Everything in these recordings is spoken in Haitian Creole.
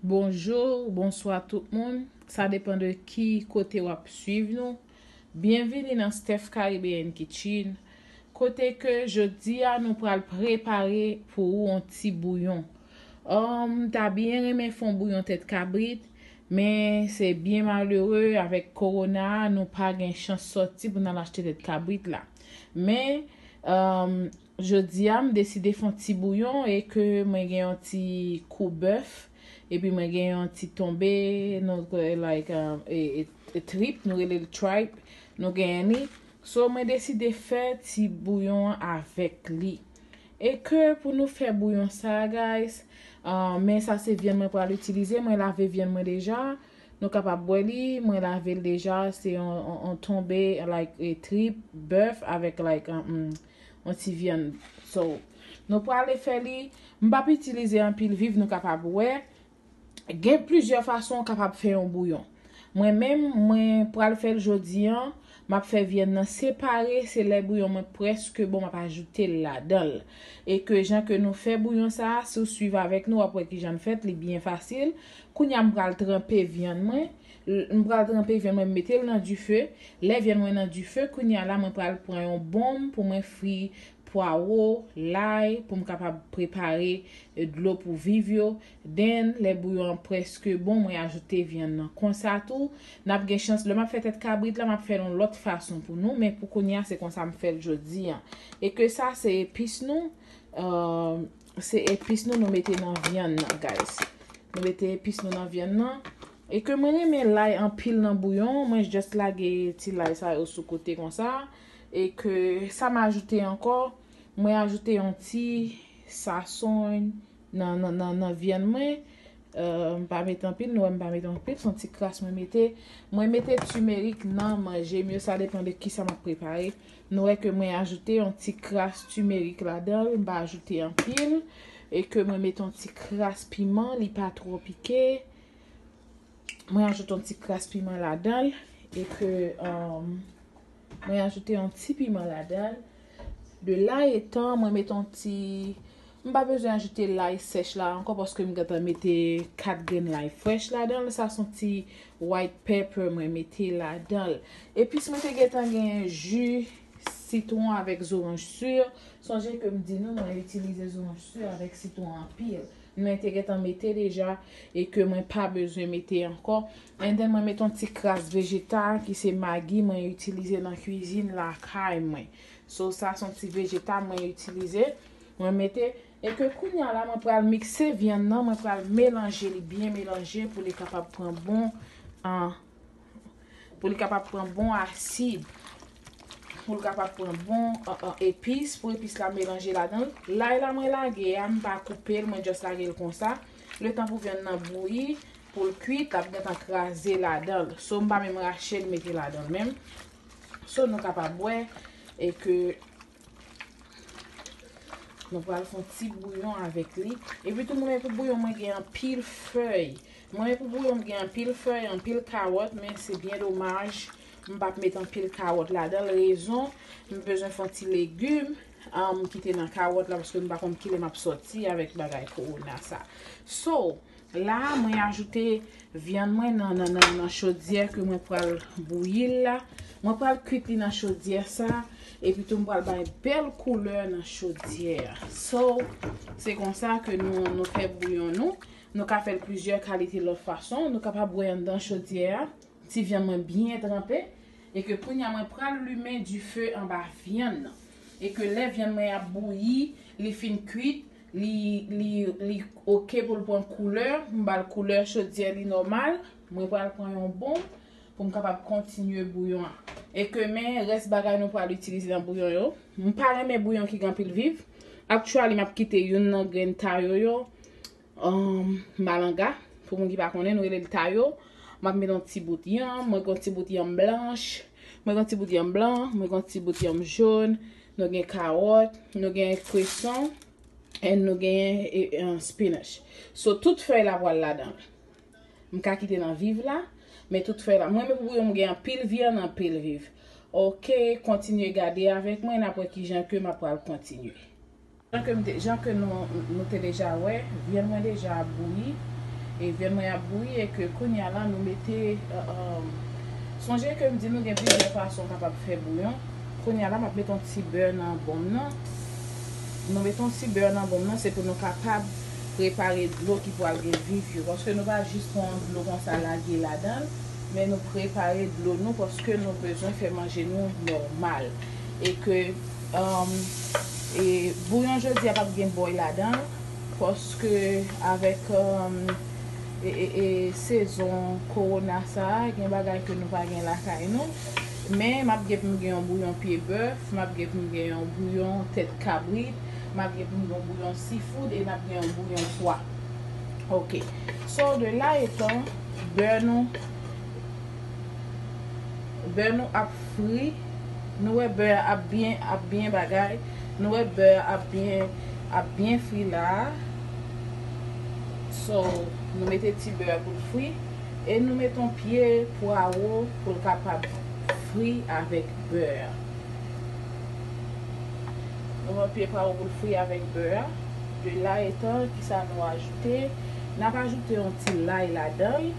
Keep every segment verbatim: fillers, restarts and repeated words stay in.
Bonjou, bonswa tout moun. Sa depann de ki kote w ap swiv nou. Byenvini nan Steph Caribbean Kitchen. Kote ke jodi a nou pral prepare pou ou yon ti bouyon. Um, m ta byen renmen fè yon bouyon tèt kabrit, men se byen malere avèk kowona a, nou pa gen chans sòti pou n al achte tèt kabrit la. Men, um, jodi a, m deside fè yon ti bouyon e ke mwen gen yon ti kou bèf, epi mwen gen yon ti tonbe, nou, like, um, e, e, e trip, nou rele l tripe, nou genyen li. So, mwen deside fè ti bouyon an avèk li. E ke pou nou fè bouyon sa, guys, uh, men sa se vyann mwen pral itilize, mwen lave vyann mwen deja. Nou kapab wè li, mwen lave l deja, se yon, yon, yon tonbe, like, e trip bèf avèk, like, um, um, yon ti vyann. So, nou prale fè li. M p ap itilize anpil viv, nou kapab wè. Gen plizyè fason w kapab fè yon bouyon. Mwen menm, mwen pral fè l jodi an. M ap fè vyann nan separe, se lè bouyon mwen prèske bon, m ap ajoute l ladan l. E ke jan ke nou fè bouyon sa a, si w swiv avèk nou, w ap wè kijan l fèt, li byen fasil. Kounye a, m pral tranpe vyann mwen. L-, m pral tranpe vyann mwen, m mete l nan dife. Lè vyann mwen nan dife, kounye a la, mwen pral pran yon bonm pou mwen fri pwawo, lay, pou m kapab prepare, e, dlo pou viv yo. Then, lè bouyon an prèske bon, mwen ajoute vyann nan. Konsa tou, n ap gen chans, lè m ap fè tèt kabrit la, m ap fè l yon lòt fason pou nou, men pou kounye a, se konsa m fè l jodi an. E ke sa, se epis nou, euh, se epis nou, nou mete nan vyann nan, guys. Nou mete epis nou nan vyann nan. E ke mwen renmen lay anpil nan bouyon, mwen just lage ti lay sa yo sou kote konsa. E ke sa m ajoute ankò, mwen ajoute yon ti sasonn nan, nan, nan, nan vyann mwen. Euh, m pa mete anpil, nou wè m pa mete anpil, se yon ti kras mwen mete. Mwen mete timerik nan manje m yo, sa depann de kisa m ap prepare. Nou wè ke mwen ajoute yon ti kras timerik ladan l, m pa ajoute anpil. E ke mwen mete yon ti kras piman, li pa twò pike. Mwen ajoute yon ti kras piman ladan l. E ke, um, mwen ajoute yon ti piman ladan l. De la etan, mwen mete yon ti, m pa bezwen ajoute lay sèch la ankò paske m gentan mete kat grenn lay frèch ladan l. Sa se yon ti white pepper mwen mete ladan l. Epis mwen te gentan gen ji sitwon avèk zoranj si. Sonje ke m di nou, mwen itilize zoranj si avèk sitwon anpil. Mwen te gentan mete deja e ke mwen pa bezwen mete ankò. And then mwen mete yon ti kras vejeta ki se magi mwen itilize nan kwizin lakay mwen. So sa se yon ti vejeta mwen itilize. Mwen mete e ke kounye a la mwen pral mikse vyann nan, mwen pral melanje li byen melanje pou li kapab pran bon, ah, pou li kapab pran bon asid, pou li kapab pran bon, ah, ah, epis, pou epis la melanje ladan l. Lay la mwen lage a, m pa koupe l, mwen just lage l konsa. Letan pou vyann nan bouyi, pou l kwit, l ap gentan kraze ladan l. So, m pa menm rache l mete ladan l menm. So, nou kapab wè e ke nou pral fè yon ti bouyon avèk li. Epi tou mwen, pou bouyon mwen gen anpil fèy. Mwen, pou bouyon m gen anpil fèy, anpil kawòt, men se byen domaj, m p ap met anpil kawòt ladan l. Rezon, m bezwen fè yon ti legim, um, ki te nan kawòt la, paske m pa konn kilè m ap sòti avèk bagay kowona sa. So, la, mwen ajoute vyann mwen nan, nan, nan, nan chodyè ke mwen pral bouyi l la. Mwen pral kwit li nan chodyè sa, epi tou m pral bay bèl koulè nan chodyè a. So, se konsa ke nou, nou fè bouyon nou. Nou ka fè l plizyè kalite lòt fason. Nou kapab bwè anndan chodyè a. Ti vyann mwen byen tranpe. E ke kounye a mwen pral limen dife anba vyann nan. E ke lè vyann mwen ap bouyi, li fin kwit, li, li, li oke pou l pran koulè, m ba l koulè chodyè li nòmal, mwen pral pran yon bonm pou m kapab kontinye bouyon an. E ke men rès bagay nou pral itilize nan bouyon yo. M pa renmen bouyon ki gen anpil viv. Actually, m ap kite youn nan grenn tayo yo, um, malanga. Pou moun ki pa konnen, nou rele l tayo. M ap met yon ti bout yanm, mwen gen yon ti bout yanm blanch, mwen gen yon ti bout yanm blan, mwen gen yon ti bout yanm jòn, nou gen kawòt, nou gen kweson, and nou gen, e, e, spinach. So, tout fèy la pral ladan l. M ka kite nan viv la, men tout fèy la. Mwen, men pou bouyon m gen anpil vyann, anpil viv. Oke, kontinye gade avèk mwen, n ap wè kijan ke m ap pral kontinye. Jan ke m te, jan ke nou, nou te deja wè, vyann mwen deja ap bouyi. E vyann mwen ap bouyi e ke kounye a la nou mete, euh, euh, sonje ke m di nou gen plizyè fason w kapab fè bouyon. Kounye a la m ap mete yon ti bè nan bon m nan. Nou mete yon ti bè nan bon m nan, se pou nou kapab prepare dlo ki pral gen viv yo. Paske nou pa jis pran dlo konsa lage ladan l, men nou prepare dlo nou paske nou bezwen fè manje nou nòmal. E ke, um, e bouyon jodi a p ap gen bòy ladan l, paske avèk, um, e, e, e sezon kowona sa a, gen bagay ke nou pa gen lakay nou. Men m ap gen pou m gen yon bouyon pye bèf, m ap gen pou m gen yon bouyon tèt kabrit, m ap gen pou m gen yon bouyon sifoud e n ap gen yon bouyon pwa. Ok. So, de la etan, bè nou, bè nou ap fri. Nou wè bè a ap byen, ap byen bagay. Nou wè bè a ap byen, ap byen fri la a. So, nou mete ti bè a pou l fri. E nou mete yon pye pwawo pou l kapab fri avèk bè a. Nou pran pye pwawo pou l fri avèk bè a. De la etan, kisa nou ajoute? N ap ajoute yon ti lay ladan l.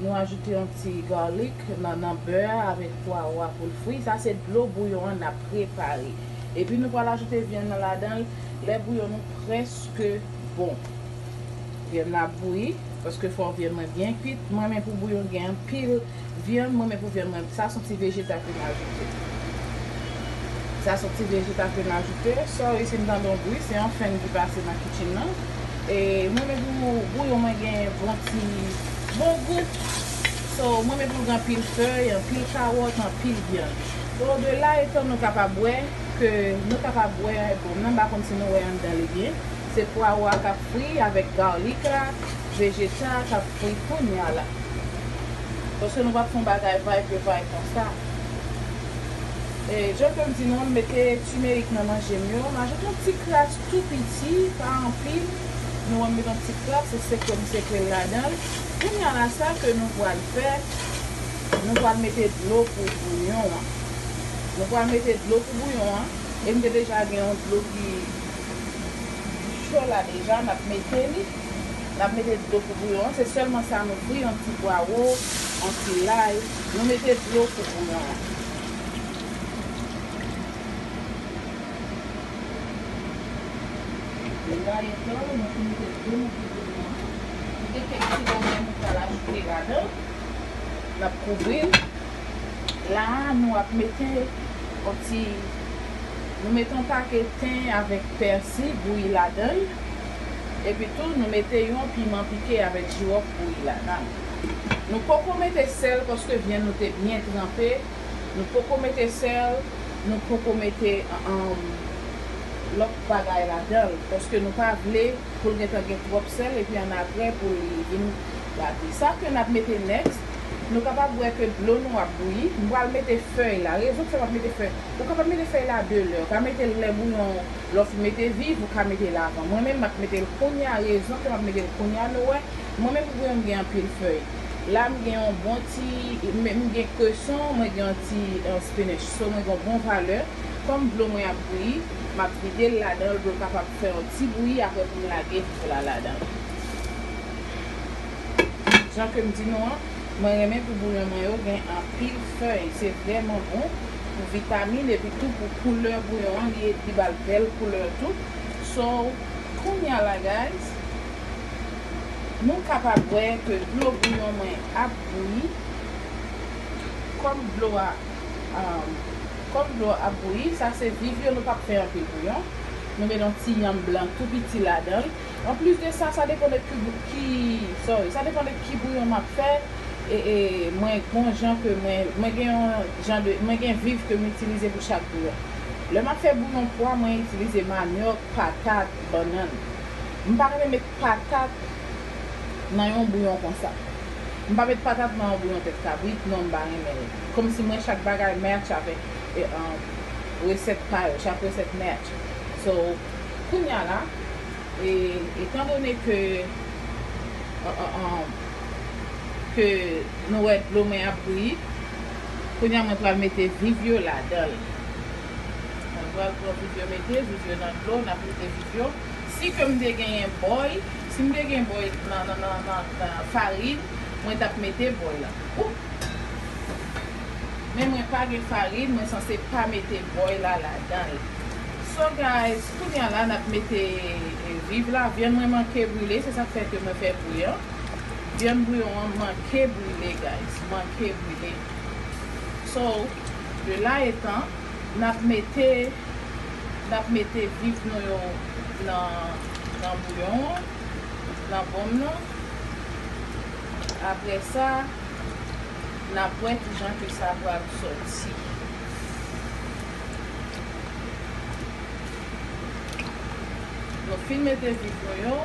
Nou ajoute yon ti garlic nan, nan bè a avèk pwawo a pou l fri. Sa se dlo bouyon an n ap prepare. Epi nou pral ajoute vyann nan ladan l lè bouyon nou prèske bon. Vyann nan ap bouyi, paske fò vyann mwen byen kwit. Mwen renmen pou bouyon gen anpil vyann, mwen renmen pou vyann mwen. Sa se yon ti vejeta ke m ajoute. Sa se yon ti vejeta ke m ajoute. Sorry si m tande yon bri, se yon fèn ki pase nan kitchen nan. E mwen renmen pou bouyon mwen gen bon ti, bon gou. So, mwen renmen pou l gen anpil fèy, anpil kawòt, anpil vyann. So, de la etan nou kapab wè ke, nou kapab wè, bon, m pa konn si nou wè anndan li byen. Se pwawo a k ap fri avèk garlic la, vejeta k ap fri kounye a la. Paske nou p ap fè yon bagay vay ke vay konsa. E, jan ke m di nou an, m mete timerik nan manje m yo. M ajoute yon ti kras tou piti, pa anpil. Nou wè m mete yon ti kras, se sekre m sekre l ladan l. Kounye a la, sa ke nou pral fè, nou pral mete dlo pou bouyon an. Nou pral mete dlo pou bouyon an. E m te deja gen yon dlo ki cho la deja, n ap mete li. N ap mete dlo pou bouyon an. Se sèlman sa nou fri, yon ti pwawo, yon ti lay. Nou mete dlo pou bouyon an. Lay etan, nou fin mete dlo nou pou bouyon an. Nou gen kèk ti bagay nou pral ajoute ladan. N ap kouvri l. La a, nou ap mete yon ti, nou mete yon pake ten avèk pèsi bouyi ladan l. Epi tou, nou mete yon piman pike avèk jiwòf bouyi ladan l. Nou poko mete sèl paske vyann nou te byen tranpe. Nou poko mete sèl, nou poko mete, um, lòt bagay ladan l, paske nou pa vle pou l gentan gen twòp sèl, epi annapre pou li vin gate. Sa ke n ap mete next, nou kapab wè ke dlo nou ap bouyi. M pral mete fèy la. Rezon k fè m ap mete fèy, ou kapab mete fèy la de lè. Ou ka mete l lè bouyon, lè w fin mete viv, ou ka mete l avan. Mwen menm, m ap mete l kounye a. Rezon ke m ap mete l kounye a, nou wè, mwen menm pou bouyon m gen anpil fèy. La, m gen yon bon ti, m, m gen kreson, mwen gen yon ti, eh, spinach. So, mwen gen yon bon valè. Kòm dlo mwen ap bouyi, m ap vide l ladan l pou l kapab fè yon ti bouyi, apre pou m lage viv la ladan l. Jan ke m di nou an, mwen renmen pou bouyon mwen yo gen anpil fèy. Se vrèman bon pou vitamin, epi tou pou koulè bouyon an, li, li ba l bèl koulè tou. So, kounye a la, guys, nou kapab wè ke dlo bouyon mwen ap bouyi. Kòm dlo a, um, kòm dlo a ap bouyi, sa se viv yo, nou p ap fè anpil bouyon. Nou mete yon ti yanm blan tou piti ladan l. Anplis de sa, sa depann de ki, ki, sorry, sa depann de ki bouyon m ap fè. E, e mwen gon jan ke mwen, mwen gen yon jan de, mwen gen viv ke m itilize pou chak bouyon. Lè m ap fè bouyon pwa, mwen itilize manyòk, patat, bannann. M pa renmen met patat nan yon bouyon konsa. M pa met patat nan yon bouyon tèt kabrit, non, m pa renmen l. Kòmsi mwen, chak bagay match avèk, e, um, resèt pa yo, chak resèt match. So, kounye a la, e, etandone ke, uh, uh, um, ke nou wè dlo mwen ap bouyi, kounye a mwen pral mete viv yo ladan l. Mwen pral pran viv yo mete, viv yo nan dlo, n ap mete viv yo. Si ke m te genyen bòy, si m te gen bòy nan, nan, nan, nan, nan farin, mwen t ap mete bòy la. Ou! Men mwen pa gen farin, mwen sanse pa mete bòy la ladan l. So guys, kounye a la n ap mete, e, viv la. Vyann mwen manke brile, se sa k fè ke mwen fè bouyon. Vyann bouyon an manke brile, guys, manke brile. So, de la etan, n ap mete, n ap mete viv nou yo nan, nan bouyon an, nan bonm nan. Apre sa, n ap wè kijan ke sa pral sòti. Nou fin mete viv nou yo,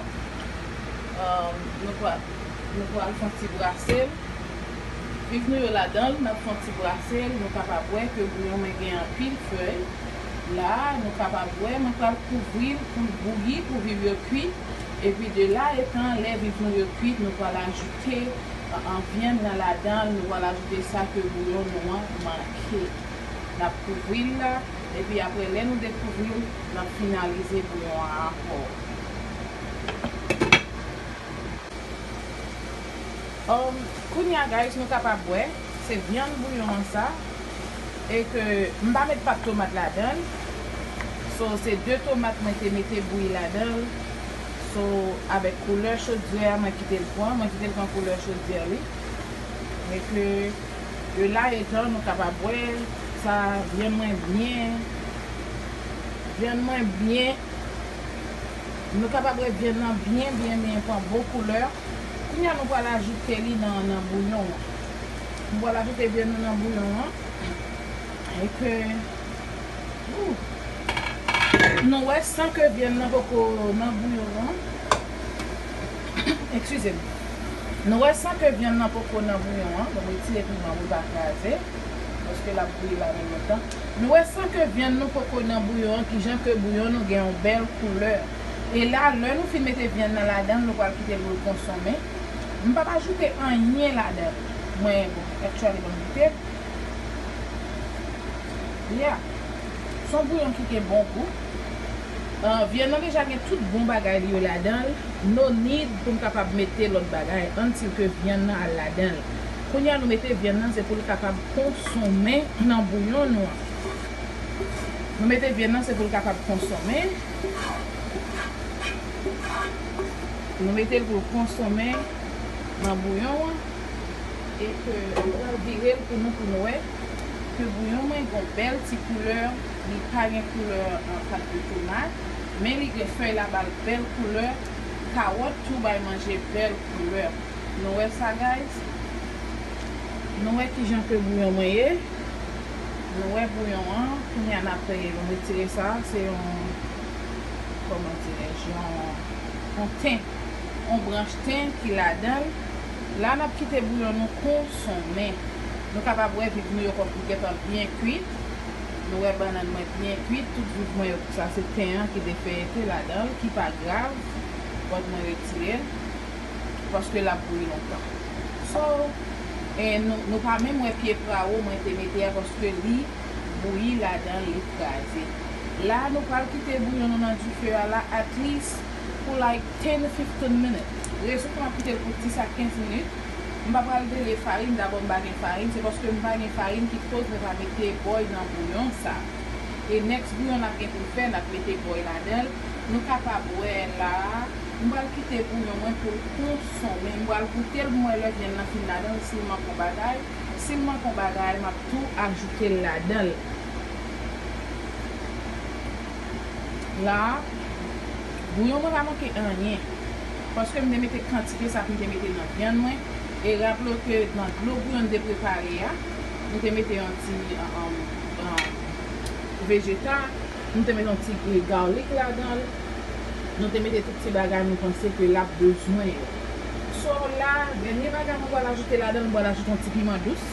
um, nou pral, nou pral fè yon ti brase l. Viv nou yo ladan l, n ap fè yon ti brase l. Nou kapab wè ke bouyon mwen gen anpil fèy. La, nou kapab wè, mwen pral kouvri l pou l bouyi, pou viv yo kwit. Epi de la etan, lè viv nou yo kwit, nou pral ajoute, an, vyann nan ladan l, nou pral ajoute sa ke bouyon nou an manke. N ap kouvri l la, epi apre lè nou dekouvri l, n ap finalize bouyon an ankò. Um, kounye a, guys, nou kapab wè, se vyann bouyon an sa, e ke m pa met pat tomat ladan l. So, se de tomat mwen te mete bouyi ladan l. So, avèk koulè chodyè a, mwen kite l pran, mwen kite l pran koulè chodyè li. E ke de la etan, nou kapab wè, sa vyann mwen byen, vyann mwen byen, nou kapab wè vyann nan byen, byen, byen pran bon koulè. Kounye a, nou pral ajoute li nan, nan bouyon an. Nou pral ajoute vyann nou nan bouyon an. E ke, ou, nou wè san ke vyann nan poko nan bouyon an. Eskize m. Nou wè san ke vyann nan poko nan bouyon an. Bon, m retire piman pou l pa kraze. Paske l ap bouyi la menm tan. Nou wè san ke vyann nou poko nan bouyon an, kijan ke bouyon nou gen yon bèl koulè. E la, lè nou fin mete vyann nan ladan l, nou pral kite l pou l konsonmen. M p ap ajoute anyen ladan l. Mwen, bon, actually, ban m goute. Yeah. Se yon bouyon ki gen bon gou. Ah, vyann nan deja gen tout bon bagay li yo ladan l. No need pou m kapab mete lòt bagay until ke vyann nan al ladan l. Kounye a nou mete vyann nan, se pou l kapab konsonmen nan bouyon nou an. Nou mete vyann nan, se pou l kapab konsonmen. Nou mete l pou l konsonmen nan bouyon an. E ke nou pral vire l pou nou, pou nou wè ke bouyon mwen gon bèl ti koulè, li pa gen koulè, an, pat de tomat, men li gen fèy la ba l bèl koulè, kawòt tou bay manje bèl koulè. Nou wè sa, guys? Nou wè kijan ke bouyon mwen ye? Nou wè bouyon an, kounye a n ap, nou retire sa, se yon, kòman dirais-je, yon, yon ten, yon branch ten ki ladan l. La, n ap kite bouyon nou konsonmen. Nou kapab wè viv nou yo kòm pou gentan byen kwit. Nou wè bannann mwen byen kwit, tout viv mwen yo, sa se ten an ki defeyete ladan l, ki pa grav, but mwen retire l. Paske l ap bouyi lontan. So, e nou, nou pa menm wè pye prawo mwen te mete a paske li bouyi ladan l, li kraze. La, nou pral kite bouyon nou nan dife a la at least pou like ten fifteen minutes. Rezon pou m ap kite l pou dis a kenz minit, m pa pral delye farin, dabò m pa gen farin, se paske m pa gen farin ki koz mwen pa mete bòy nan bouyon sa. E next bouyon n ap gen pou n fè, n ap mete bòy ladan l. Nou kapab wè la, m pral kite bouyon mwen pou l konsonmen. M pral goute l pou m wè lè vyann nan fin ladan l, si l manke yon bagay. Si l manke yon bagay, m ap tou ajoute l ladan l. La, bouyon mwen pa manke anyen. Paske m te mete kantite sa pou m te mete nan vyann mwen. E raple w ke nan dlo bouyon n te prepare a, nou te mete yon ti, um, um, vejeta, nou te mete yon ti, e, garlic ladan l, nou te mete tout ti bagay nou panse ke l ap bezwen yo. So la, dènye bagay mwen pral ajoute ladan l, mwen pral ajoute yon ti piman dous.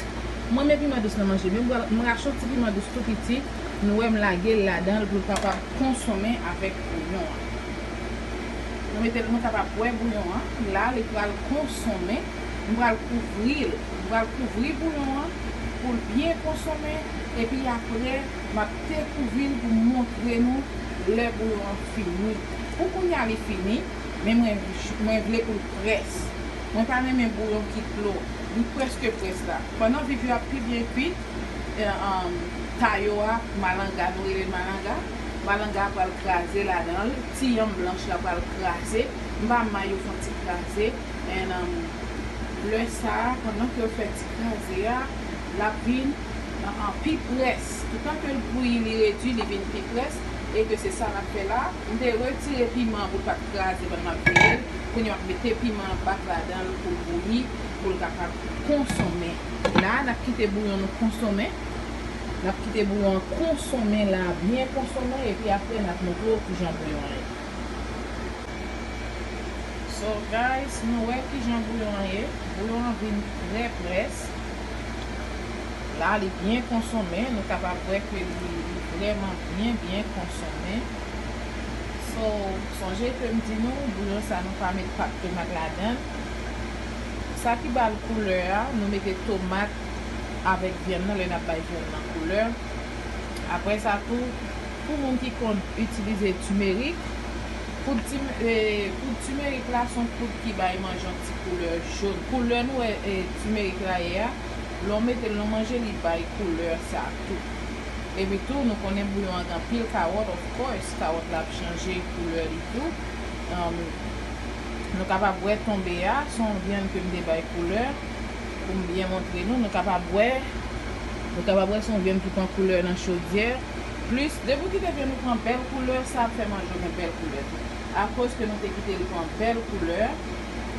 Mwen renmen piman dous nan manje, men mwen pral, mwen rache yon ti piman dous tou piti, nou wè m lage l ladan l pou l kapab konsonmen avèk bouyon an. Nou mete l, nou kapab bwè bouyon an. La, li pral konsonmen. M pral kouvri l. M pral kouvri bouyon an pou l byen konsonmen. Epi apre, m ap dekouvri l pou m montre nou lè bouyon an fini. Pou kounye a li fini, men mwen, mwen vle pou l près. Mwen pa renmen bouyon ki dlo. Li prèske près la. Pandan viv yo ap pi byen kwit, e, um, tayo a, malanga, nou rele l malanga. Malanga a pral kraze ladan l. Ti yanm blanch la pral kraze. M pa may yo fè yon ti kraze. And, um, lè sa a, pandan ke yo fè ti kraze a, l ap vin, uh, uh, pi près. Toutan ke l bouyi, li redui, li vin pi près. E ke se sa n ap fè la. M te retire piman an pou l pa t kraze pandan m ap veye l. Kounye a, m ap mete piman an bak ladan l pou l bouyi, pou l kapab konsonmen. La, n ap kite bouyon nou konsonmen. N ap kite bouyon an konsonmen la, byen konsonmen, epi apre n ap montre w kijan bouyon an ye. So, guys, nou wè kijan bouyon an ye. Bouyon an vin trè près. La, li byen konsonmen. Nou kapab wè ke li, li vrèman byen, byen konsonmen. So, sonje ke m di nou, bouyon sa, nou pa met pat tomat ladan l. Sa ki ba l koulè a, nou mete tomat avèk vyann nan, lè n ap bay vyann nan koulè. Apre sa tou, pou moun ki konn itilize timerik, poud ti-, e, poud timerik la se yon poud ki bay manje yon ti koulè jòn. Koulè nou wè, e, timerik la ye a, lè w mete l nan manje, li bay koulè sa tou. Epi tou, nou konnen bouyon an gen anpil kawòt, of course, kawòt la ap chanje koulè li tou. Um, nou kapab wè tonbe a, se yon vyann ke m te bay koulè. Pou m byen montre nou, nou kapab wè, nou kapab wè se yon vyann ki pran koulè nan chodyè. Plis, depi w kite vyann ou pran bèl koulè, sa ap fè manje w gen bèl koulè tou. Akoz ke nou te kite l pran bèl koulè,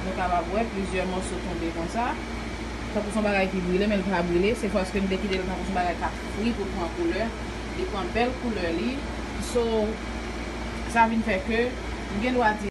nou kapab wè plizyè mòso tonbe konsa. Tankou se yon bagay ki brile, men l pa brile. Se paske nou te kite l tankou se yon bagay k ap fri pou l pran koulè. Li pran bèl koulè li. So, sa vin fè ke m gen dwa di